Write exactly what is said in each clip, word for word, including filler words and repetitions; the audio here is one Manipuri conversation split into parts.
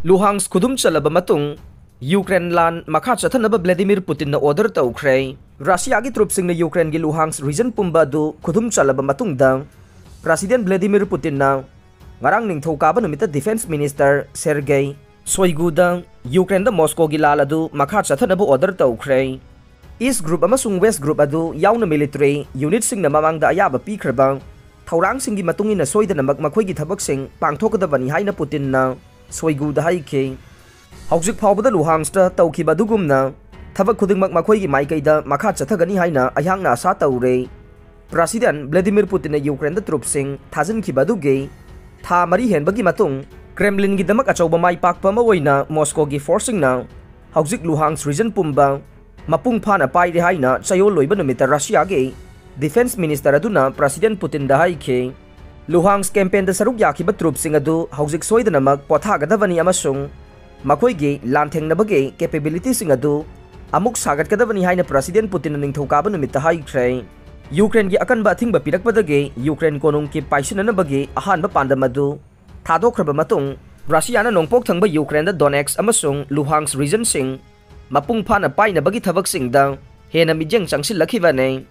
ꯂꯨꯍꯥꯟꯁ ꯈꯨꯗꯨꯝ ꯆꯜꯂꯕ ꯃꯇꯨꯡ, ꯌꯨꯀ꯭ꯔꯦꯟ ꯂꯥꯟ ꯃꯈꯥ ꯆꯠꯊꯅꯕ ꯚ꯭ꯂꯥꯗꯤꯃꯤꯔ ꯄꯨꯇꯤꯟꯅ ꯑꯣꯔꯗꯔ ꯇꯧꯈ꯭ꯔꯦ꯫ ꯔꯁꯤꯌꯥꯒꯤ ꯇ꯭ꯔꯨꯞꯁꯤꯡꯅ ꯌꯨꯀ꯭ꯔꯦꯟꯒꯤ ꯂꯨꯍꯥꯟꯁ ꯔꯤꯖꯟ ꯄꯨꯝꯕ ꯑꯗꯨ ꯈꯨꯗꯨꯝ ꯆꯜꯂꯕ ꯃꯇꯨꯡꯗ, ꯄ꯭ꯔꯁꯤꯗꯦꯟ ꯚ꯭ꯂꯥꯗꯤꯃꯤꯔ ꯄꯨꯇꯤꯟꯅ ꯉꯔꯥꯡ ꯅꯤꯡꯊꯧꯀꯥꯕ ꯅꯨꯃꯤꯠꯇ ꯗꯤꯐꯦꯟꯁ ꯃꯤꯅꯤꯁꯇꯔ ꯁꯦꯔꯒꯦ ꯁꯣꯏꯒꯨꯗ ꯌꯨꯀ꯭ꯔꯦꯟꯗ ꯃꯣꯁꯀꯣꯒꯤ ꯂꯥꯜ ꯑꯗꯨ ꯃꯈꯥ ꯆꯠꯊꯅꯕ ꯑꯣꯔꯗꯔ ꯇꯧꯈ꯭ꯔꯦ꯫ ꯏꯁ ꯒ꯭ꯔꯨꯞ ꯑꯃꯁꯨꯡ ꯋꯦꯁ ꯒ꯭ꯔꯨꯞ ꯑꯗꯨ ꯌꯥꯎꯅ ꯃꯤꯂꯤꯇꯔꯤ ꯌꯨꯅꯤꯠꯁꯤꯡꯅ ꯃꯃꯥꯡꯗ ꯑꯌꯥꯕ ꯄꯤꯈ꯭ꯔꯕ ꯊꯧꯔꯥꯡꯁꯤꯡꯒꯤ ꯃꯇꯨꯡ ꯏꯟꯅ ꯁꯣꯏꯗꯅꯃꯛ ꯃꯈꯣꯏꯒꯤ ꯊꯕꯛꯁꯤꯡ ꯄꯥꯡꯊꯣꯛꯀꯗꯕꯅꯤ ꯍꯥꯏꯅ ꯄꯨꯇꯤꯟꯅ ꯁꯣꯏꯒꯨꯗ ꯍꯥꯏꯈꯤ꯫ ꯍꯧꯖꯤꯛ ꯐꯥꯎꯕꯗ ꯂꯨꯍꯥꯟꯁꯇ ꯇꯧꯈꯤꯕ ꯑꯗꯨꯒꯨꯝꯅ ꯊꯕꯛ ꯈꯨꯗꯤꯡꯃꯛ ꯃꯈꯣꯏꯒꯤ ꯃꯥꯏꯀꯩꯗ ꯃꯈꯥ ꯆꯠꯊꯒꯅꯤ ꯍꯥꯏꯅ ꯑꯩꯍꯥꯛꯅ ꯑꯥꯁꯥ ꯇꯧꯔꯦ꯫ ꯄ꯭ꯔꯁꯤꯗꯦꯟ ꯚ꯭ꯂꯥꯗꯤꯃꯤꯔ ꯄꯨꯇꯤꯟꯅ ꯌꯨꯀ꯭ꯔꯦꯟꯗ ꯇ꯭ꯔꯨꯞꯁꯤꯡ ꯊꯥꯖꯤꯟꯈꯤꯕ ꯑꯗꯨꯒꯤ ꯊꯥ ꯃꯔꯤ ꯍꯦꯟꯕꯒꯤ ꯃꯇꯨꯡ, ꯀ꯭ꯔꯦꯝꯂꯤꯟꯒꯤꯗꯃꯛ ꯑꯆꯧꯕ ꯃꯥꯏ ꯄꯥꯛꯄ ꯑꯃ ꯑꯣꯏꯅ ꯃꯣꯁꯀꯣꯒꯤ ꯐꯣꯔꯁꯁꯤꯡꯅ ꯍꯧꯖꯤꯛ ꯂꯨꯍꯥꯟꯁ ꯔꯤꯖꯟ ꯄꯨꯝꯕ ꯃꯄꯨꯡ ꯐꯥꯅ ꯄꯥꯏꯔꯦ ꯍꯥꯏꯅ ꯆꯌꯣꯜ ꯂꯣꯏꯕ ꯅꯨꯃꯤꯠꯇ ꯔꯁꯤꯌꯥꯒꯤ ꯗꯤꯐꯦꯟꯁ ꯃꯤꯅꯤꯁꯇꯔ ꯑꯗꯨꯅ ꯄ꯭ꯔꯁꯤꯗꯦꯟ ꯄꯨꯇꯤꯟꯗ ꯍꯥꯏꯈꯤ꯫ ꯂꯨꯍꯥꯟꯁ ꯀꯦꯝꯄꯦꯟꯗ ꯁꯔꯨꯛ ꯌꯥꯈꯤꯕ ꯇ꯭ꯔꯨꯞꯁꯤꯡ ꯑꯗꯨ ꯍꯧꯖꯤꯛ ꯁꯣꯏꯗꯅꯃꯛ ꯄꯣꯊꯥꯒꯗꯕꯅꯤ ꯑꯃꯁꯨꯡ ꯃꯈꯣꯏꯒꯤ ꯂꯥꯟꯊꯦꯡꯅꯕꯒꯤ ꯀꯦꯄꯦꯕꯤꯂꯤꯇꯤꯁꯤꯡ ꯑꯗꯨ ꯑꯃꯨꯛ ꯁꯥꯒꯠꯀꯗꯕꯅꯤ ꯍꯥꯏꯅ ꯄ꯭ꯔꯁꯤꯗꯦꯟ ꯄꯨꯇꯤꯟꯅ ꯅꯤꯡꯊꯧꯀꯥꯕ ꯅꯨꯃꯤꯠꯇ ꯍꯥꯏꯈ꯭ꯔꯦ꯫ ꯌꯨꯀ꯭ꯔꯦꯟꯒꯤ ꯑꯀꯟꯕ ꯑꯊꯤꯡꯕ ꯄꯤꯔꯛꯄꯗꯒꯤ ꯌꯨꯀ꯭ꯔꯦꯟ ꯀꯣꯅꯨꯡ ꯀꯤꯞ ꯄꯥꯏꯁꯤꯟꯅꯅꯕꯒꯤ ꯑꯍꯥꯟꯕ ꯄꯥꯟꯗꯝ ꯑꯗꯨ ꯊꯥꯗꯣꯛꯈ꯭ꯔꯕ ꯃꯇꯨꯡ, ꯔꯁꯤꯌꯥꯅ ꯅꯣꯡꯄꯣꯛ ꯊꯪꯕ ꯌꯨꯀ꯭ꯔꯦꯟꯗ ꯗꯣꯅꯦꯠꯁ ꯑꯃꯁꯨꯡ ꯂꯨꯍꯥꯟꯁ ꯔꯤꯖꯟꯁꯤꯡ ꯃꯄꯨꯡ ꯐꯥꯅ ꯄꯥꯏꯅꯕꯒꯤ ꯊꯕꯛꯁꯤꯡꯗ ꯍꯦꯟꯅ ꯃꯤꯠꯌꯦꯡ ꯆꯪꯁꯤꯜꯂꯛꯈꯤꯕꯅꯤ꯫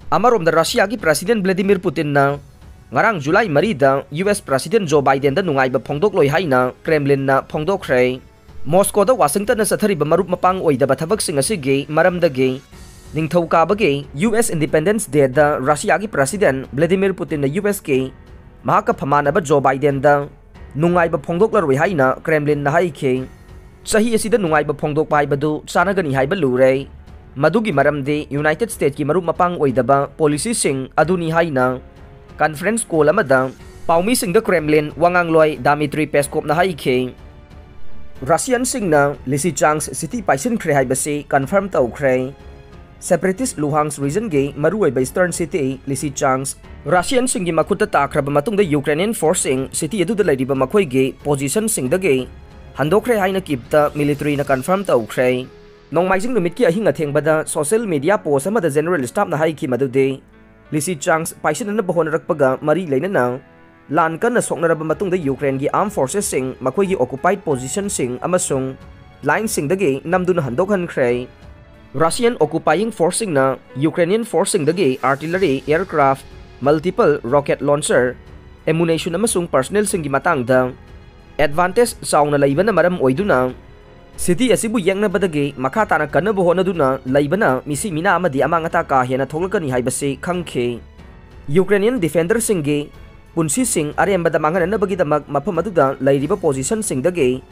ꯑꯃꯔꯣꯝꯗ, ꯔꯁꯤꯌꯥꯒꯤ ꯄ꯭ꯔꯁꯤꯗꯦꯟ ꯚ꯭ꯂꯥꯗꯤꯃꯤꯔ ꯄꯨꯇꯤꯟꯅ ꯉꯔꯥꯡ ꯖꯨꯂꯥꯏ ꯃꯔꯤꯗ ꯌꯨ ꯑꯦꯁ ꯄ꯭ꯔꯁꯤꯗꯦꯟ ꯖꯣ ꯕꯥꯏꯗꯦꯟꯗ ꯅꯨꯡꯉꯥꯏꯕ ꯐꯣꯡꯗꯣꯛꯂꯣꯏ ꯍꯥꯏꯅ ꯀ꯭ꯔꯦꯝꯂꯤꯟꯅ ꯐꯣꯡꯗꯣꯛꯈ꯭ꯔꯦ꯫ ꯃꯣꯁꯀꯣꯗ ꯋꯥꯁꯤꯡꯇꯟꯅ ꯆꯠꯊꯔꯤꯕ ꯃꯔꯨꯞ ꯃꯄꯥꯡ ꯑꯣꯏꯗꯕ ꯊꯕꯛꯁꯤꯡ ꯑꯁꯤꯒꯤ ꯃꯔꯝꯗꯒꯤ ꯅꯤꯡꯊꯧꯀꯥꯕꯒꯤ ꯌꯨ ꯑꯦꯁ ꯏꯟꯗꯤꯄꯦꯟꯗꯦꯟꯁ ꯗꯦꯗ ꯔꯁꯤꯌꯥꯒꯤ ꯄ꯭ꯔꯁꯤꯗꯦꯟ ꯚ꯭ꯂꯥꯗꯤꯃꯤꯔ ꯄꯨꯇꯤꯟꯅ ꯌꯨ ꯑꯦꯁꯀꯤ ꯃꯍꯥꯛꯀ ꯐꯝꯃꯥꯟꯅꯕ ꯖꯣ ꯕꯥꯏꯗꯦꯟꯗ ꯅꯨꯡꯉꯥꯏꯕ ꯐꯣꯡꯗꯣꯛꯂꯔꯣꯏ ꯍꯥꯏꯅ ꯀ꯭ꯔꯦꯝꯂꯤꯟꯅ ꯍꯥꯏꯈꯤ꯫ ꯆꯍꯤ ꯑꯁꯤꯗ ꯅꯨꯡꯉꯥꯏꯕ ꯐꯣꯡꯗꯣꯛꯄ ꯍꯥꯏꯕꯗꯨ ꯆꯥꯟꯅꯒꯅꯤ ꯍꯥꯏꯕ ꯂꯨꯔꯦ꯫ ꯃꯗꯨꯒꯤ ꯃꯔꯝꯗꯤ ꯌꯨꯅꯥꯏꯇꯦꯗ ꯁ꯭ꯇꯦꯠꯁꯀꯤ ꯃꯔꯨꯞ ꯃꯄꯥꯡ ꯑꯣꯏꯗꯕ ꯄꯣꯂꯤꯁꯤꯁꯤꯡ ꯑꯗꯨꯅꯤ ꯍꯥꯏꯅ ꯀꯟꯐꯔꯦꯟꯁ ꯀꯣꯜ ꯑꯃꯗ ꯄꯥꯎꯃꯤꯁꯤꯡꯗ ꯀ꯭ꯔꯦꯝꯂꯤꯟ ꯋꯥꯉꯥꯡꯂꯣꯏ ꯗꯥꯃꯤꯇ꯭ꯔꯤ ꯄꯦꯁꯀꯣꯞꯅ ꯍꯥꯏꯈꯤ꯫ ꯔꯁꯤꯌꯟꯁꯤꯡꯅ ꯂꯤꯁꯤꯆꯥꯟꯁ ꯁꯤꯇꯤ ꯄꯥꯏꯁꯤꯟꯈ꯭ꯔꯦ ꯍꯥꯏꯕꯁꯤ ꯀꯟꯐꯥꯔꯝ ꯇꯧꯈ꯭ꯔꯦ꯫ ꯁꯦꯄꯔꯦꯇꯤꯁ ꯂꯨꯍꯥꯟꯁ ꯔꯤꯖꯟꯒꯤ ꯃꯔꯨꯑꯣꯏꯕ ꯏꯁꯇꯔꯟ ꯁꯤꯇꯤ ꯂꯤꯁꯤꯆꯥꯟꯁ ꯔꯁꯤꯌꯟꯁꯤꯡꯒꯤ ꯃꯈꯨꯠꯇ ꯇꯥꯈ꯭ꯔꯕ ꯃꯇꯨꯡꯗ, ꯌꯨꯀ꯭ꯔꯦꯅꯤꯌꯟ ꯐꯣꯔꯁꯁꯤꯡ ꯁꯤꯇꯤ ꯑꯗꯨꯗ ꯂꯩꯔꯤꯕ ꯃꯈꯣꯏꯒꯤ ꯄꯣꯖꯤꯁꯟꯁꯤꯡꯗꯒꯤ ꯍꯟꯗꯣꯛꯈ꯭ꯔꯦ ꯍꯥꯏꯅ ꯀꯤꯞꯇ ꯃꯤꯂꯤꯇꯔꯤꯅ ꯀꯟꯐꯥꯔꯝ ꯇꯧꯈ꯭ꯔꯦ꯫ ꯅꯣꯡꯃꯥꯏꯖꯤꯡ ꯅꯨꯃꯤꯠꯀꯤ ꯑꯍꯤꯡ ꯑꯊꯦꯡꯕꯗ ꯁꯣꯁꯤꯌꯦꯜ ꯃꯤꯗꯤꯌꯥ ꯄꯣꯁ ꯑꯃꯗ ꯖꯦꯅꯔꯦꯜ ꯁ꯭ꯇꯥꯐꯅ ꯍꯥꯏꯈꯤ ꯃꯗꯨꯗꯤ ꯂꯤꯁꯤꯆꯥꯟꯁ ꯄꯥꯏꯁꯤꯟꯅꯅꯕ ꯍꯣꯠꯅꯔꯛꯄꯒ ꯃꯔꯤ ꯂꯩꯅꯅ ꯂꯥꯟ ꯀꯟꯅ ꯁꯣꯛꯅꯔꯕ ꯃꯇꯨꯡꯗ ꯌꯨꯀ꯭ꯔꯦꯟꯒꯤ armed forcesꯁꯤꯡ ꯃꯈꯣꯏꯒꯤ occupied positionꯁꯤꯡ ꯑꯃꯁꯨꯡ lineꯁꯤꯡꯗꯒꯤ ꯅꯝꯗꯨꯅ ꯍꯟꯗꯣꯛꯍꯟꯈ꯭ꯔꯦ꯫ Russian occupying forceꯁꯤꯡꯅ Ukrainian forceꯁꯤꯡꯗꯒꯤ artillery, aircraft, multiple rocket launcher, ammunition ꯑꯃꯁꯨꯡ personnelꯁꯤꯡꯒꯤ ꯃꯇꯥꯡꯗ advantage ꯆꯥꯎꯅ ꯂꯩꯕꯅ ꯃꯔꯝ ꯑꯣꯏꯗꯨꯅ city ꯑꯁꯤꯕꯨ ꯌꯦꯛꯅꯕꯗꯒꯤ ꯃꯈꯥ ꯇꯥꯅ ꯀꯟꯅꯕ ꯍꯣꯠꯅꯗꯨꯅ ꯂꯩꯕꯅ ꯃꯤꯁꯤ ꯃꯤꯅꯥ ꯑꯃꯗꯤ ꯑꯃꯥꯡ ꯑꯇꯥ ꯀꯥ ꯍꯦꯟꯅ ꯊꯣꯛꯂꯛꯀꯅꯤ ꯍꯥꯏꯕꯁꯤ ꯈꯪꯈꯤ꯫ Ukrainian defenderꯁꯤꯡꯒꯤ ꯄꯨꯟꯁꯤꯁꯤꯡ ꯑꯔꯦꯝꯕꯗ ꯃꯥꯡꯍꯟꯅꯅꯕꯒꯤꯗꯃꯛ ꯃꯐꯝ ꯑꯗꯨꯗ ꯂꯩꯔꯤꯕ positionꯁꯤꯡꯗꯒꯤ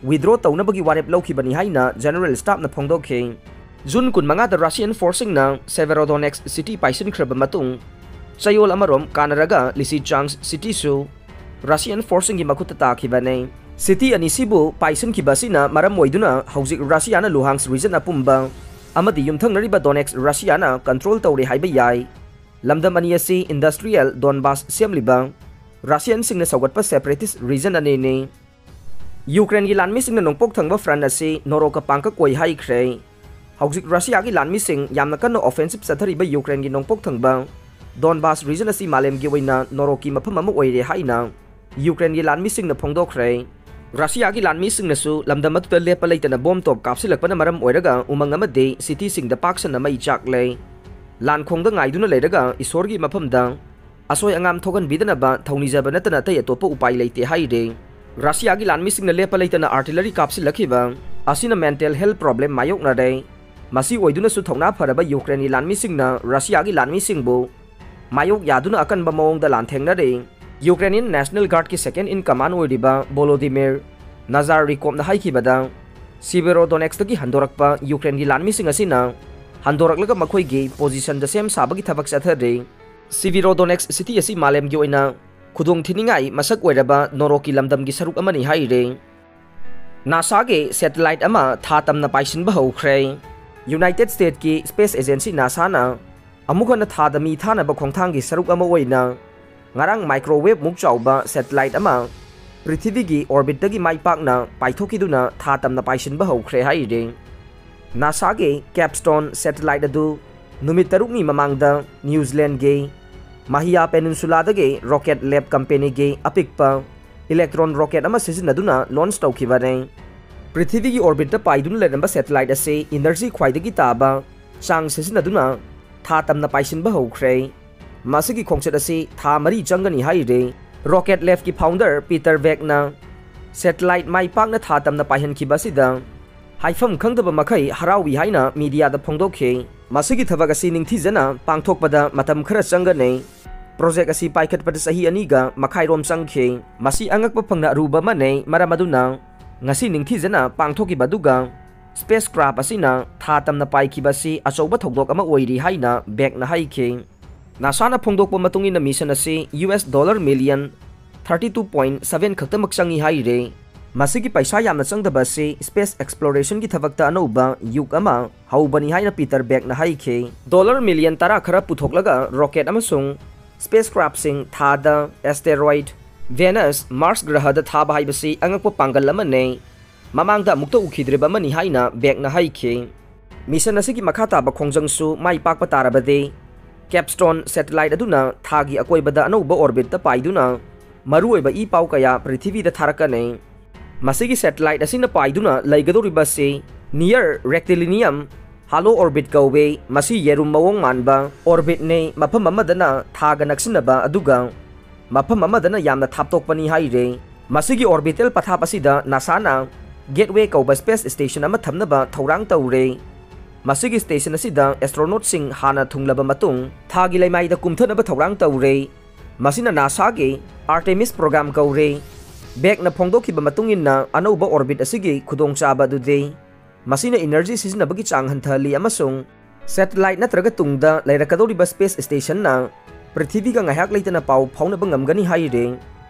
withdraw ꯇꯧꯅꯕꯒꯤ ꯋꯥꯔꯦꯞ ꯂꯧꯈꯤꯕꯅꯤ ꯍꯥꯏꯅ General Staffꯅ ꯐꯣꯡꯗꯣꯛꯈꯤ꯫ June ꯀꯨꯟꯃꯉꯥꯗ Russian forceꯁꯤꯡꯅ Severodonetsk city ꯄꯥꯏꯁꯤꯟꯈ꯭ꯔꯕ ꯃꯇꯨꯡ, ꯆꯌꯣꯜ ꯑꯃꯔꯣꯝ ꯀꯥꯟꯅꯔꯒ Lysychansk cityꯁꯨ Russian forceꯁꯤꯡꯒꯤ ꯃꯈꯨꯠꯇ ꯇꯥꯈꯤꯕꯅꯤ꯫ City ꯑꯅꯤꯁꯤꯕꯨ ꯄꯥꯏꯁꯤꯟꯈꯤꯕ ꯑꯁꯤꯅ ꯃꯔꯝ ꯑꯣꯏꯗꯨꯅ ꯍꯧꯖꯤꯛ Russiaꯅ Luhansk region ꯑꯄꯨꯝꯕ ꯑꯃꯗꯤ ꯌꯨꯝꯊꯪꯅꯔꯤꯕ Donetsk Russiaꯅ control ꯇꯧꯔꯦ ꯍꯥꯏꯕ ꯌꯥꯏ꯫ ꯂꯝꯗꯝ ꯑꯅꯤ ꯑꯁꯤ industrial Donbas ꯁꯦꯝꯂꯤꯕ Russianꯁꯤꯡꯅ ꯁꯧꯒꯠꯄ separatist region ꯑꯅꯤꯅꯤ꯫ Ukraineꯒꯤ ꯂꯥꯟꯃꯤꯁꯤꯡꯅ ꯅꯣꯡꯄꯣꯛ ꯊꯪꯕ front ꯑꯁꯤ ꯅꯣꯔꯣꯛꯀ ꯄꯥꯡꯀꯛ ꯑꯣꯏ ꯍꯥꯏꯈ꯭ꯔꯦ꯫ ꯍꯧꯖꯤꯛ Russiaꯒꯤ ꯂꯥꯟꯃꯤꯁꯤꯡ ꯌꯥꯝꯅ ꯀꯟꯅ offensive ꯆꯠꯊꯔꯤꯕ Ukraineꯒꯤ ꯅꯣꯡꯄꯣꯛ ꯊꯪꯕ Donbas region ꯑꯁꯤ ꯃꯥꯂꯦꯝꯒꯤ ꯑꯣꯏꯅ ꯅꯣꯔꯣꯛꯀꯤ ꯃꯐꯝ ꯑꯃ ꯑꯣꯏꯔꯦ ꯍꯥꯏꯅ Ukraineꯒꯤ ꯂꯥꯟꯃꯤꯁꯤꯡꯅ ꯐꯣꯡꯗꯣꯛꯈ꯭ꯔꯦ꯫ Russiaꯒꯤ ꯂꯥꯟꯃꯤꯁꯤꯡꯅꯁꯨ ꯂꯝꯗꯝ ꯑꯗꯨꯗ ꯂꯦꯞꯄ ꯂꯩꯇꯅ bomb ꯇꯣꯞ ꯀꯥꯞꯁꯤꯜꯂꯛꯄꯅ ꯃꯔꯝ ꯑꯣꯏꯔꯒ ꯎꯃꯪ ꯑꯃꯗꯤ cityꯁꯤꯡꯗ ꯄꯥꯛ ꯁꯟꯅ ꯃꯩ ꯆꯥꯛꯂꯦ꯫ ꯂꯥꯟ ꯈꯣꯡꯗ ꯉꯥꯏꯗꯨꯅ ꯂꯩꯔꯒ ꯏꯁꯣꯔꯒꯤ ꯃꯐꯝꯗ ꯑꯁꯣꯏ ꯑꯉꯥꯝ ꯊꯣꯛꯍꯟꯕꯤꯗꯅꯕ ꯊꯧꯅꯤꯖꯕ ꯅꯠꯇꯅ ꯑꯇꯩ ꯑꯇꯣꯞꯄ ꯎꯄꯥꯏ ꯂꯩꯇꯦ ꯍꯥꯏꯔꯤ꯫ Russiaꯒꯤ ꯂꯥꯟꯃꯤꯁꯤꯡꯅ ꯂꯦꯞꯄ ꯂꯩꯇꯅ artillery ꯀꯥꯞꯁꯤꯜꯂꯛꯈꯤꯕ ꯑꯁꯤꯅ mental health problem ꯃꯥꯌꯣꯛꯅꯔꯦ꯫ ꯃꯁꯤ ꯑꯣꯏꯗꯨꯅꯁꯨ ꯊꯧꯅꯥ ꯐꯔꯕ Ukraineꯒꯤ ꯂꯥꯟꯃꯤꯁꯤꯡꯅ Russiaꯒꯤ ꯂꯥꯟꯃꯤꯁꯤꯡꯕꯨ ꯃꯥꯌꯣꯛ ꯌꯥꯗꯨꯅ ꯑꯀꯟꯕ ꯃꯑꯣꯡꯗ ꯂꯥꯟꯊꯦꯡꯅꯔꯦ꯫ Ukrainian National Guardꯀꯤ second in command ꯑꯣꯏꯔꯤꯕ Volodymyr Nazarrikovꯅ ꯍꯥꯏꯈꯤꯕꯗ, Severodonetskꯇꯒꯤ ꯍꯟꯗꯣꯔꯛꯄ Ukraineꯒꯤ ꯂꯥꯟꯃꯤꯁꯤꯡ ꯑꯁꯤꯅ ꯍꯟꯗꯣꯔꯛꯂꯒ ꯃꯈꯣꯏꯒꯤ positionꯗ ꯁꯦꯝ ꯁꯥꯕꯒꯤ ꯊꯕꯛ ꯆꯠꯊꯔꯤ꯫ Severodonetsk city ꯑꯁꯤ ꯃꯥꯂꯦꯝꯒꯤ ꯑꯣꯏꯅ ꯈꯨꯗꯣꯡꯊꯤꯅꯤꯡꯉꯥꯏ ꯃꯁꯛ ꯑꯣꯏꯔꯕ ꯅꯣꯔꯣꯛꯀꯤ ꯂꯝꯗꯝꯒꯤ ꯁꯔꯨꯛ ꯑꯃꯅꯤ ꯍꯥꯏꯔꯤ꯫ NASAꯒꯤ satellite ꯑꯃ ꯊꯥ ꯇꯝꯅ ꯄꯥꯏꯁꯤꯟꯕ ꯍꯧꯈ꯭ꯔꯦ꯫ United Statesꯀꯤ space agency NASAꯅ ꯑꯃꯨꯛ ꯍꯟꯅ ꯊꯥꯗ ꯃꯤ ꯊꯥꯅꯕ ꯈꯣꯡꯊꯥꯡꯒꯤ ꯁꯔꯨꯛ ꯑꯃ ꯑꯣꯏꯅ ꯉꯔꯥꯡ microwave ꯃꯨꯛ ꯆꯥꯎꯕ satellite ꯑꯃ ꯄ꯭ꯔꯤꯊꯤꯕꯤꯒꯤ orbitꯇꯒꯤ ꯃꯥꯏ ꯄꯥꯛꯅ ꯄꯥꯏꯊꯣꯛꯈꯤꯗꯨꯅ ꯊꯥ ꯇꯝꯅ ꯄꯥꯏꯁꯤꯟꯕ ꯍꯧꯈ꯭ꯔꯦ ꯍꯥꯏꯔꯤ꯫ NASAꯒꯤ Capstone satellite ꯑꯗꯨ ꯅꯨꯃꯤꯠ ꯇꯔꯨꯛꯅꯤ ꯃꯃꯥꯡꯗ New Zealandꯒꯤ Mahia Peninsula-ꯗꯒꯤ Rocket Lab company-ꯒꯤ ꯑꯄꯤꯛꯄ Electron rocket ꯑꯃ ꯁꯤꯖꯤꯟꯅꯗꯨꯅ launch ꯇꯧꯈꯤꯕꯅꯤ꯫ ꯄ꯭ꯔꯤꯊꯤꯕꯤꯒꯤ orbit-ꯇ ꯄꯥꯏꯗꯨꯅ ꯂꯩꯔꯝꯕ satellite ꯑꯁꯤ energy ꯈ꯭ꯋꯥꯏꯗꯒꯤ ꯇꯥꯕ ꯆꯥꯡ ꯁꯤꯖꯤꯟꯅꯗꯨꯅ ꯊꯥ ꯇꯝꯅ ꯄꯥꯏꯁꯤꯟꯕ ꯍꯧꯈ꯭ꯔꯦ꯫ ꯃꯁꯤꯒꯤ ꯈꯣꯡꯆꯠ ꯑꯁꯤ ꯊꯥ ꯃꯔꯤ ꯆꯪꯒꯅꯤ ꯍꯥꯏꯔꯤ꯫ Rocket Lab-ꯀꯤ founder Peter Beck-ꯅ satellite ꯃꯥꯏ ꯄꯥꯛꯅ ꯊꯥ ꯇꯝꯅ ꯄꯥꯏꯍꯟꯈꯤꯕ ꯑꯁꯤꯗ ꯍꯥꯏꯐꯝ ꯈꯪꯗꯕ ꯃꯈꯩ ꯍꯔꯥꯎꯏ ꯍꯥꯏꯅ media-ꯗ ꯐꯣꯡꯗꯣꯛꯈꯤ꯫ ꯃꯁꯤꯒꯤ ꯊꯕꯛ ꯑꯁꯤ ꯅꯤꯡꯊꯤꯖꯅ ꯄꯥꯡꯊꯣꯛꯄꯗ ꯃꯇꯝ ꯈꯔ ꯆꯪꯒꯅꯤ꯫ Project ꯑꯁꯤ ꯄꯥꯏꯈꯠꯄꯗ ꯆꯍꯤ ꯑꯅꯤꯒ ꯃꯈꯥꯏꯔꯣꯝ ꯆꯪꯈꯤ꯫ ꯃꯁꯤ ꯑꯉꯛꯄ ꯐꯪꯅ ꯑꯔꯨꯕ ꯑꯃꯅꯤ, ꯃꯔꯝ ꯑꯗꯨꯅ ꯉꯁꯤ ꯅꯤꯡꯊꯤꯖꯅ ꯄꯥꯡꯊꯣꯛꯈꯤꯕ ꯑꯗꯨꯒ spacecraft ꯑꯁꯤꯅ ꯊꯥ ꯇꯝꯅ ꯄꯥꯏꯈꯤꯕ ꯑꯁꯤ ꯑꯆꯧꯕ ꯊꯧꯗꯣꯛ ꯑꯃ ꯑꯣꯏꯔꯤ ꯍꯥꯏꯅ Beck-ꯅ ꯍꯥꯏꯈꯤ꯫ NASA-ꯅ ꯐꯣꯡꯗꯣꯛꯄ ꯃꯇꯨꯡ ꯏꯟꯅ mission ꯑꯁꯤ U S dollar million thirty two point seven ꯈꯛꯇꯃꯛ ꯆꯪꯏ ꯍꯥꯏꯔꯤ꯫ ꯃꯁꯤꯒꯤ ꯄꯩꯁꯥ ꯌꯥꯝꯅ ꯆꯪꯗꯕ ꯑꯁꯤ space exploration-ꯒꯤ ꯊꯕꯛꯇ ꯑꯅꯧꯕ ꯌꯨꯒ ꯑꯃ ꯍꯧꯕꯅꯤ ꯍꯥꯏꯅ Peter Beck-ꯅ ꯍꯥꯏꯈꯤ꯫ Dollar million ꯇꯔꯥ ꯈꯔ ꯄꯨꯊꯣꯛꯂꯒ rocket ꯑꯃꯁꯨꯡ spacecraft-ꯁꯤꯡ ꯊꯥꯗ, asteroid, Venus, Mars ꯒ꯭ꯔꯍꯗ ꯊꯥꯕ ꯍꯥꯏꯕꯁꯤ ꯑꯉꯛꯄ ꯄꯥꯡꯒꯜ ꯑꯃꯅꯤ꯫ ꯃꯃꯥꯡꯗ ꯑꯃꯨꯛꯇ ꯎꯈꯤꯗ꯭ꯔꯤꯕ ꯑꯃꯅꯤ ꯍꯥꯏꯅ Beck-ꯅ ꯍꯥꯏꯈꯤ꯫ Mission ꯑꯁꯤꯒꯤ ꯃꯈꯥ ꯇꯥꯕ ꯈꯣꯡꯖꯪꯁꯨ ꯃꯥꯏ ꯄꯥꯛꯄ ꯇꯥꯔꯕꯗꯤ, Capstone satellite ꯑꯗꯨꯅ ꯊꯥꯒꯤ ꯑꯀꯣꯏꯕꯗ ꯑꯅꯧꯕ orbit-ꯇ ꯄꯥꯏꯗꯨꯅ ꯃꯔꯨꯑꯣꯏꯕ ꯏ ꯄꯥꯎ ꯀꯌꯥ ꯄ꯭ꯔꯤꯊꯤꯕꯤꯗ ꯊꯥꯔꯛꯀꯅꯤ꯫ ꯃꯁꯤꯒꯤ satellite ꯑꯁꯤꯅ ꯄꯥꯏꯗꯨꯅ ꯂꯩꯒꯗꯧꯔꯤꯕ ꯑꯁꯤ near rectilinear halo orbit ꯀꯧꯏ꯫ ꯃꯁꯤ ꯌꯦꯔꯨꯝ ꯃꯑꯣꯡ ꯃꯥꯟꯕ orbit-ꯅꯤ, ꯃꯐꯝ ꯑꯃꯗꯅ ꯊꯥꯒ ꯅꯛꯁꯤꯟꯅꯕ ꯑꯗꯨꯒ ꯃꯐꯝ ꯑꯃꯗꯅ ꯌꯥꯝꯅ ꯊꯥꯞꯇꯣꯛꯄꯅꯤ ꯍꯥꯏꯔꯤ꯫ ꯃꯁꯤꯒꯤ orbital ꯄꯊꯥꯞ ꯑꯁꯤꯗ NASA-ꯅ Gateway ꯀꯧꯕ space station ꯑꯃ ꯊꯝꯅꯕ ꯊꯧꯔꯥꯡ ꯇꯧꯔꯦ꯫ ꯃꯁꯤꯒꯤ station ꯑꯁꯤꯗ astronaut-ꯁꯤꯡ ꯍꯥꯟꯅ ꯊꯨꯡꯂꯕ ꯃꯇꯨꯡ ꯊꯥꯒꯤ ꯂꯩꯃꯥꯏꯗ ꯀꯨꯝꯊꯅꯕ ꯊꯧꯔꯥꯡ ꯇꯧꯔꯦ꯫ ꯃꯁꯤꯅ NASA-ꯒꯤ Artemis program ꯀꯧꯔꯦ꯫ Beck-ꯅ ꯐꯣꯡꯗꯣꯛꯈꯤꯕ ꯃꯇꯨꯡ ꯏꯟꯅ, ꯑꯅꯧꯕ orbit ꯑꯁꯤꯒꯤ ꯈꯨꯗꯣꯡꯆꯥꯕ ꯑꯗꯨꯗꯤ ꯃꯁꯤꯅ energy ꯁꯤꯖꯤꯟꯅꯕꯒꯤ ꯆꯥꯡ ꯍꯟꯊꯍꯜꯂꯤ ꯑꯃꯁꯨꯡ satellite ꯅꯠꯇ꯭ꯔꯒ ꯇꯨꯡꯗ ꯂꯩꯔꯛꯀꯗꯧꯔꯤꯕ space station-ꯅ ꯄ꯭ꯔꯤꯊꯤꯕꯤꯒ ꯉꯥꯏꯍꯥꯛ ꯂꯩꯇꯅ ꯄꯥꯎ ꯐꯥꯎꯅꯕ ꯉꯝꯒꯅꯤ ꯍꯥꯏꯔꯤ꯫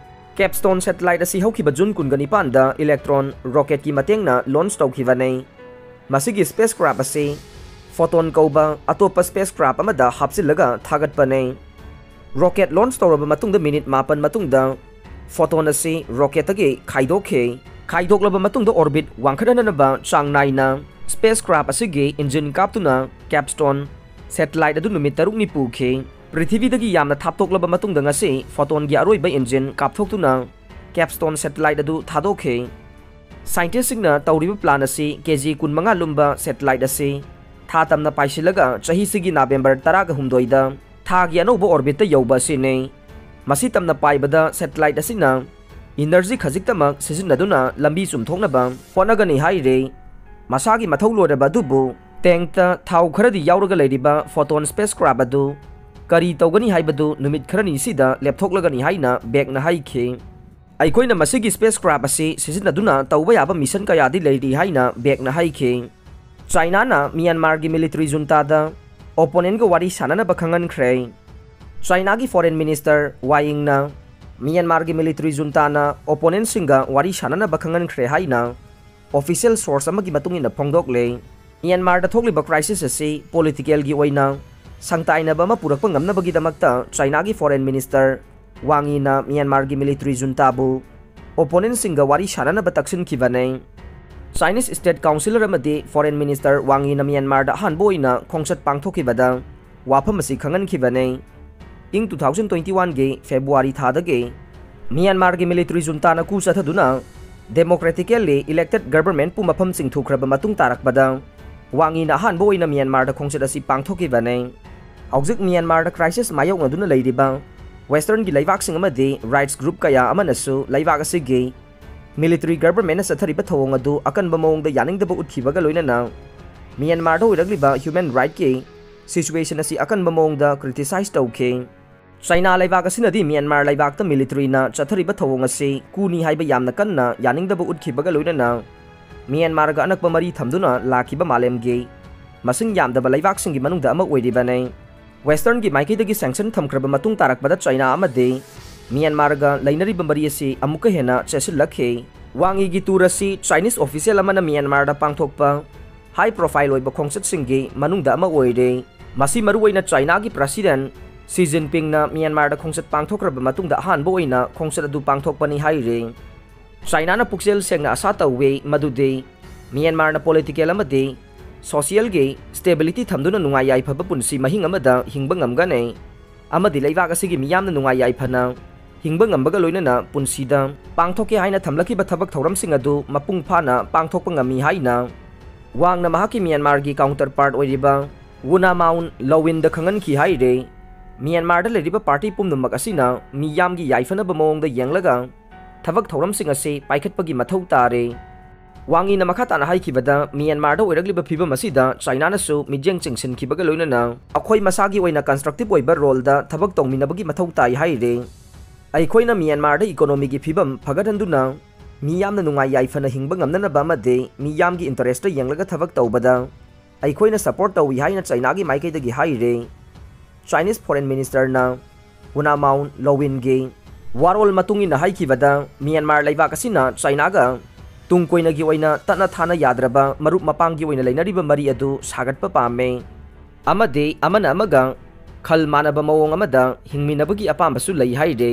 Capstone satellite ꯑꯁꯤ ꯍꯧꯈꯤꯕ June ꯀꯨꯟꯒ ꯅꯤꯄꯥꯟꯗ Electron rocket-ꯀꯤ ꯃꯇꯦꯡꯅ launch ꯇꯧꯈꯤꯕꯅꯤ꯫ ꯃꯁꯤꯒꯤ spacecraft ꯑꯁꯤ Photon ꯀꯧꯕ ꯑꯇꯣꯞꯄ spacecraft ꯑꯃꯗ ꯍꯥꯞꯆꯤꯜꯂꯒ ꯊꯥꯒꯠꯄꯅꯤ꯫ Rocket launch ꯇꯧꯔꯕ ꯃꯇꯨꯡꯗ minute ꯃꯥꯄꯟ ꯃꯇꯨꯡꯗ Photon ꯑꯁꯤ rocket-ꯇꯒꯤ ꯈꯥꯏꯗꯣꯛꯈꯤ꯫ ꯈꯥꯏꯗꯣꯛꯂꯕ ꯃꯇꯨꯡꯗ orbit ꯋꯥꯡꯈꯠꯍꯟꯅꯕ ꯆꯥꯡ ꯅꯥꯏꯅ spacecraft ꯑꯁꯤꯒꯤ engine ꯀꯥꯞꯇꯨꯅ Capstone satellite ꯑꯗꯨ ꯅꯨꯃꯤꯠ ꯇꯔꯨꯛꯅꯤ ꯄꯨꯈꯤ꯫ ꯄ꯭ꯔꯤꯊꯤꯕꯤꯗꯒꯤ ꯌꯥꯝꯅ ꯊꯥꯞꯇꯣꯛꯂꯕ ꯃꯇꯨꯡꯗ ꯉꯁꯤ Photon-ꯒꯤ ꯑꯔꯣꯏꯕ engine ꯀꯥꯞꯊꯣꯛꯇꯨꯅ Capstone satellite ꯑꯗꯨ ꯊꯥꯗꯣꯛꯈꯤ꯫ Scientist-ꯁꯤꯡꯅ ꯇꯧꯔꯤꯕ plan ꯑꯁꯤ ꯀꯦ ꯖꯤ ꯀꯨꯟꯃꯉꯥ ꯂꯨꯝꯕ satellite ꯑꯁꯤ ꯊꯥ ꯇꯝꯅ ꯄꯥꯏꯁꯤꯜꯂꯒ ꯆꯍꯤꯁꯤꯒꯤ November ꯇꯔꯥꯒ ꯍꯨꯝꯗꯣꯏꯗ ꯊꯥꯒꯤ ꯑꯅꯧꯕ orbit-ꯇ ꯌꯧꯕ ꯑꯁꯤꯅꯤ꯫ ꯃꯁꯤ ꯇꯝꯅ ꯄꯥꯏꯕꯗ satellite ꯑꯁꯤꯅ energy ꯈꯖꯤꯛꯇꯃꯛ ꯁꯤꯖꯤꯟꯅꯗꯨꯅ ꯂꯝꯕꯤ ꯆꯨꯝꯊꯣꯛꯅꯕ ꯍꯣꯠꯅꯒꯅꯤ ꯍꯥꯏꯔꯤ꯫ ꯃꯁꯥꯒꯤ ꯃꯊꯧ ꯂꯣꯏꯔꯕ ꯑꯗꯨꯕꯨ tank-ꯇ ꯊꯥꯎ ꯈꯔꯗꯤ ꯌꯥꯎꯔꯒ ꯂꯩꯔꯤꯕ Photon spacecraft ꯑꯗꯨ ꯀꯔꯤ ꯇꯧꯒꯅꯤ ꯍꯥꯏꯕꯗꯨ ꯅꯨꯃꯤꯠ ꯈꯔꯅꯤꯁꯤꯗ ꯂꯦꯞꯊꯣꯛꯂꯒꯅꯤ ꯍꯥꯏꯅ Beck-ꯅ ꯍꯥꯏꯈꯤ꯫ ꯑꯩꯈꯣꯏꯅ ꯃꯁꯤꯒꯤ spacecraft ꯑꯁꯤ ꯁꯤꯖꯤꯟꯅꯗꯨꯅ ꯇꯧꯕ ꯌꯥꯕ mission ꯀꯌꯥꯗꯤ ꯂꯩꯔꯤ ꯍꯥꯏꯅ Beck-ꯅ ꯍꯥꯏꯈꯤ꯫ China-ꯅ Myanmar-ꯒꯤ military junta-ꯗ opponent-ꯒ ꯋꯥꯔꯤ ꯁꯥꯟꯅꯅꯕ ꯈꯪꯍꯟꯈ꯭ꯔꯦ꯫ China-ꯒꯤ Foreign Minister Wang Yi-ꯅ Myanmar-ꯒꯤ military junta-ꯅ opponent-ꯁꯤꯡꯒ ꯋꯥꯔꯤ ꯁꯥꯟꯅꯅꯕ ꯈꯪꯍꯟꯈ꯭ꯔꯦ ꯍꯥꯏꯅ official source ꯑꯃꯒꯤ ꯃꯇꯨꯡ ꯏꯟꯅ ꯐꯣꯡꯗꯣꯛꯂꯦ꯫ Myanmar-ꯗ ꯊꯣꯛꯂꯤꯕ crisis ꯑꯁꯤ political-ꯒꯤ ꯑꯣꯏꯅ ꯁꯪꯇꯥꯏꯅꯕ ꯑꯃ ꯄꯨꯔꯛꯄ ꯉꯝꯅꯕꯒꯤꯗꯃꯛꯇ China-ꯒꯤ Foreign Minister Wang Yi-ꯅ Myanmar-ꯒꯤ military junta-ꯕꯨ opponent-ꯁꯤꯡꯒ ꯋꯥꯔꯤ ꯁꯥꯟꯅꯅꯕ ꯇꯛꯁꯤꯟꯈꯤꯕꯅꯤ꯫ Chinese state councillor ꯑꯃꯗꯤ Foreign Minister Wang Yi-ꯅ Myanmar-ꯗ ꯑꯍꯥꯟꯕ ꯑꯣꯏꯅ ꯈꯣꯡꯆꯠ ꯄꯥꯡꯊꯣꯛꯈꯤꯕꯗ ꯋꯥꯐꯝ ꯑꯁꯤ ꯈꯪꯍꯟꯈꯤꯕꯅꯤ꯫ ꯏꯪ two thousand twenty-one-ꯒꯤ February ꯊꯥꯗꯒꯤ Myanmar-ꯒꯤ military junta-ꯅ coup ꯆꯠꯊꯗꯨꯅ democratically elected government-ꯄꯨ ꯃꯐꯝ ꯆꯤꯡꯊꯣꯛꯈ꯭ꯔꯕ ꯃꯇꯨꯡ ꯇꯥꯔꯛꯄꯗ Wang Yi-ꯅ ꯑꯍꯥꯟꯕ ꯑꯣꯏꯅ Myanmar-ꯗ ꯈꯣꯡꯆꯠ ꯑꯁꯤ ꯄꯥꯡꯊꯣꯛꯈꯤꯕꯅꯤ꯫ ꯍꯧꯖꯤꯛ Myanmar-ꯗ crisis ꯃꯥꯌꯣꯛꯅꯗꯨꯅ ꯂꯩꯔꯤꯕ Western-ꯒꯤ ꯂꯩꯕꯥꯛꯁꯤꯡ ꯑꯃꯗꯤ rights group ꯀꯌꯥ ꯑꯃꯅꯁꯨ ꯂꯩꯕꯥꯛ ꯑꯁꯤꯒꯤ military government-ꯅ ꯆꯠꯊꯔꯤꯕ ꯊꯧꯑꯣꯡ ꯑꯗꯨ ꯑꯀꯟꯕ ꯃꯑꯣꯡꯗ ꯌꯥꯅꯤꯡꯗꯕ ꯎꯠꯈꯤꯕꯒ ꯂꯣꯏꯅꯅ Myanmar-ꯗ ꯑꯣꯏꯔꯛꯂꯤꯕ human right-ꯀꯤ situation ꯑꯁꯤ ꯑꯀꯟꯕ ꯃꯑꯣꯡꯗ criticize ꯇꯧꯈꯤ꯫ China ꯂꯩꯕꯥꯛ ꯑꯁꯤꯅꯗꯤ Myanmar ꯂꯩꯕꯥꯛꯇ military-ꯅ ꯆꯠꯊꯔꯤꯕ ꯊꯧꯑꯣꯡ ꯑꯁꯤ coup-ꯅꯤ ꯍꯥꯏꯕ ꯌꯥꯝꯅ ꯀꯟꯅ ꯌꯥꯅꯤꯡꯗꯕ ꯎꯠꯈꯤꯕꯒ ꯂꯣꯏꯅꯅ Myanmar-ꯒ ꯑꯅꯛꯄ ꯃꯔꯤ ꯊꯝꯗꯨꯅ ꯂꯥꯛꯈꯤꯕ ꯃꯥꯂꯦꯝꯒꯤ ꯃꯁꯤꯡ ꯌꯥꯝꯗꯕ ꯂꯩꯕꯥꯛꯁꯤꯡꯒꯤ ꯃꯅꯨꯡꯗ ꯑꯃ ꯑꯣꯏꯔꯤꯕꯅꯤ꯫ Western-ꯒꯤ ꯃꯥꯏꯀꯩꯗꯒꯤ sanction ꯊꯝꯈ꯭ꯔꯕ ꯃꯇꯨꯡ ꯇꯥꯔꯛꯄꯗ China ꯑꯃꯗꯤ Myanmar-ꯒ ꯂꯩꯅꯔꯤꯕ ꯃꯔꯤ ꯑꯁꯤ ꯑꯃꯨꯛꯀ ꯍꯦꯟꯅ ꯆꯦꯠꯁꯤꯜꯂꯛꯈꯤ꯫ Wang Yi-ꯒꯤ tour ꯑꯁꯤ Chinese official ꯑꯃꯅ Myanmar-ꯗ ꯄꯥꯡꯊꯣꯛꯄ high profile ꯑꯣꯏꯕ ꯈꯣꯡꯆꯠꯁꯤꯡꯒꯤ ꯃꯅꯨꯡꯗ ꯑꯃ ꯑꯣꯏꯔꯦ꯫ ꯃꯁꯤ ꯃꯔꯨꯑꯣꯏꯅ China-ꯒꯤ President Xi Jinping-ꯅ Myanmar-ꯗ ꯈꯣꯡꯆꯠ ꯄꯥꯡꯊꯣꯛꯈ꯭ꯔꯕ ꯃꯇꯨꯡꯗ ꯑꯍꯥꯟꯕ ꯑꯣꯏꯅ ꯈꯣꯡꯆꯠ ꯑꯗꯨ ꯄꯥꯡꯊꯣꯛꯄꯅꯤ ꯍꯥꯏꯔꯤ꯫ China-ꯅ ꯄꯨꯛꯆꯦꯜ ꯁꯦꯡꯅ ꯑꯁꯥ ꯇꯧꯏ ꯃꯗꯨꯗꯤ Myanmar-ꯅ political ꯑꯃꯗꯤ social-ꯒꯤ stability ꯊꯝꯗꯨꯅ ꯅꯨꯡꯉꯥꯏ ꯌꯥꯏꯐꯕ ꯄꯨꯟꯁꯤ ꯃꯍꯤꯡ ꯑꯃꯗ ꯍꯤꯡꯕ ꯉꯝꯒꯅꯤ꯫ ꯑꯃꯗꯤ ꯂꯩꯕꯥꯛ ꯑꯁꯤꯒꯤ ꯃꯤꯌꯥꯝꯅ ꯅꯨꯡꯉꯥꯏ ꯌꯥꯏꯐꯅ ꯍꯤꯡꯕ ꯉꯝꯕꯒ ꯂꯣꯏꯅꯅ ꯄꯨꯟꯁꯤꯗ ꯄꯥꯡꯊꯣꯛꯀꯦ ꯍꯥꯏꯅ ꯊꯝꯂꯛꯈꯤꯕ ꯊꯕꯛ ꯊꯧꯔꯝꯁꯤꯡ ꯑꯗꯨ ꯃꯄꯨꯡ ꯐꯥꯅ ꯄꯥꯡꯊꯣꯛꯄ ꯉꯝꯃꯤ ꯍꯥꯏꯅ ꯋꯥꯡꯅ ꯃꯍꯥꯛꯀꯤ ꯃ꯭ꯌꯥꯟꯃꯥꯔꯒꯤ counterpart ꯑꯣꯏꯔꯤꯕ ꯋꯨꯅꯥꯃꯥꯎꯟ ꯂꯣꯋꯤꯟꯗ ꯈꯪꯍꯟꯈꯤ ꯍꯥꯏꯔꯦ꯫ ꯃ꯭ꯌꯥꯟꯃꯥꯔꯗ ꯂꯩꯔꯤꯕ party ꯄꯨꯝꯅꯃꯛ ꯑꯁꯤꯅ ꯃꯤꯌꯥꯝꯒꯤ ꯌꯥꯏꯐꯅꯕ ꯃꯑꯣꯡꯗ ꯌꯦꯡꯂꯒ ꯊꯕꯛ ꯊꯧꯔꯝꯁꯤꯡ ꯑꯁꯤ ꯄꯥꯏꯈꯠꯄꯒꯤ ꯃꯊꯧ ꯇꯥꯔꯦ꯫ ꯋꯥꯡ ꯌꯤꯅ ꯃꯈꯥ ꯇꯥꯅ ꯍꯥꯏꯈꯤꯕꯗ, ꯃ꯭ꯌꯥꯟꯃꯥꯔꯗ ꯑꯣꯏꯔꯛꯂꯤꯕ ꯐꯤꯕꯝ ꯑꯁꯤꯗ ꯆꯥꯏꯅꯥꯅꯁꯨ ꯃꯤꯠꯌꯦꯡ ꯆꯤꯡꯁꯤꯟꯈꯤꯕꯒ ꯂꯣꯏꯅꯅ ꯑꯩꯈꯣꯏ ꯃꯁꯥꯒꯤ ꯑꯣꯏꯅ constructive ꯑꯣꯏꯕ roleꯗ ꯊꯕꯛ ꯇꯧꯃꯤꯟꯅꯕꯒꯤ ꯃꯊꯧ ꯇꯥꯏ ꯍꯥꯏꯔꯦ꯫ ꯑꯩꯈꯣꯏꯅ ꯃ꯭ꯌꯥꯟꯃꯥꯔꯗ economyꯒꯤ ꯐꯤꯕꯝ ꯐꯒꯠꯍꯟꯗꯨꯅ ꯃꯤꯌꯥꯝꯅ ꯅꯨꯡꯉꯥꯏ ꯌꯥꯏꯐꯅ ꯍꯤꯡꯕ ꯉꯝꯅꯅꯕ ꯑꯃꯗꯤ ꯃꯤꯌꯥꯝꯒꯤ interestꯇ ꯌꯦꯡꯂꯒ ꯊꯕꯛ ꯇꯧꯕꯗ ꯑꯩꯈꯣꯏꯅ support ꯇꯧꯏ ꯍꯥꯏꯅ ꯆꯥꯏꯅꯥꯒꯤ ꯃꯥꯏꯀꯩꯗꯒꯤ ꯍꯥꯏꯔꯦ꯫ Chinese Foreign Ministerꯅ ꯎꯅꯥꯃꯥꯎꯟ ꯂꯣꯋꯤꯟꯒꯤ ꯋꯥꯔꯣꯜ ꯃꯇꯨꯡ ꯏꯟꯅ ꯍꯥꯏꯈꯤꯕꯗ, ꯃ꯭ꯌꯥꯟꯃꯥꯔ ꯂꯩꯕꯥꯛ ꯑꯁꯤꯅ ꯆꯥꯏꯅꯥꯒ ꯇꯨꯡ ꯀꯣꯏꯅꯒꯤ ꯑꯣꯏꯅ ꯇꯠꯅ ꯊꯥꯅ ꯌꯥꯗ꯭ꯔꯕ ꯃꯔꯨꯞ ꯃꯄꯥꯡꯒꯤ ꯑꯣꯏꯅ ꯂꯩꯅꯔꯤꯕ ꯃꯔꯤ ꯑꯗꯨ ꯁꯥꯒꯠꯄ ꯄꯥꯝꯃꯦ ꯑꯃꯗꯤ ꯑꯃꯅ ꯑꯃꯒ ꯈꯜ ꯃꯥꯟꯅꯕ ꯃꯑꯣꯡ ꯑꯃꯗ ꯍꯤꯡꯃꯤꯟꯅꯕꯒꯤ ꯑꯄꯥꯝꯕꯁꯨ ꯂꯩ ꯍꯥꯏꯔꯦ꯫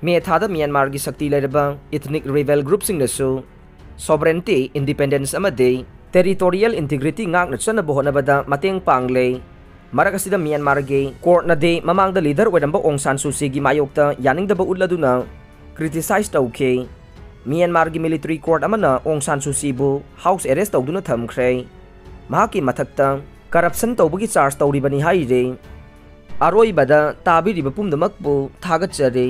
ꯃꯦ ꯊꯥꯗ ꯃ꯭ꯌꯥꯟꯃꯥꯔꯒꯤ ꯁꯛꯇꯤ ꯂꯩꯔꯕ ethnic rebel groupꯁꯤꯡꯅꯁꯨ sovereignty, independence ꯑꯃꯗꯤ territorial integrity ꯉꯥꯛꯅ ꯆꯠꯅꯕ ꯍꯣꯠꯅꯕꯗ ꯃꯇꯦꯡ ꯄꯥꯡꯂꯦ꯫ ꯃꯔꯛ ꯑꯁꯤꯗ ꯃ꯭ꯌꯥꯟꯃꯥꯔꯒꯤ courtꯅꯗꯤ ꯃꯃꯥꯡꯗ leader ꯑꯣꯏꯔꯝꯕ ꯑꯣꯡ ꯁꯥꯟ ꯁꯨ ꯆꯤꯒꯤ ꯃꯥꯌꯣꯛꯇ ꯌꯥꯅꯤꯡꯗꯕ ꯎꯠꯂꯗꯨꯅ criticize ꯇꯧꯈꯤ꯫ ꯃ꯭ꯌꯥꯟꯃꯥꯔꯒꯤ military court ꯑꯃꯅ ꯑꯣꯡ ꯁꯥꯟ ꯁꯨ ꯆꯤꯕꯨ house arrest ꯇꯧꯗꯨꯅ ꯊꯝꯈ꯭ꯔꯦ꯫ ꯃꯍꯥꯛꯀꯤ ꯃꯊꯛꯇ corruption ꯇꯧꯕꯒꯤ charge ꯇꯧꯔꯤꯕꯅꯤ ꯍꯥꯏꯔꯤ꯫ ꯑꯔꯣꯏꯕꯗ ꯇꯥꯕꯤꯔꯤꯕ ꯄꯨꯝꯅꯃꯛꯄꯨ ꯊꯥꯒꯠꯆꯔꯤ꯫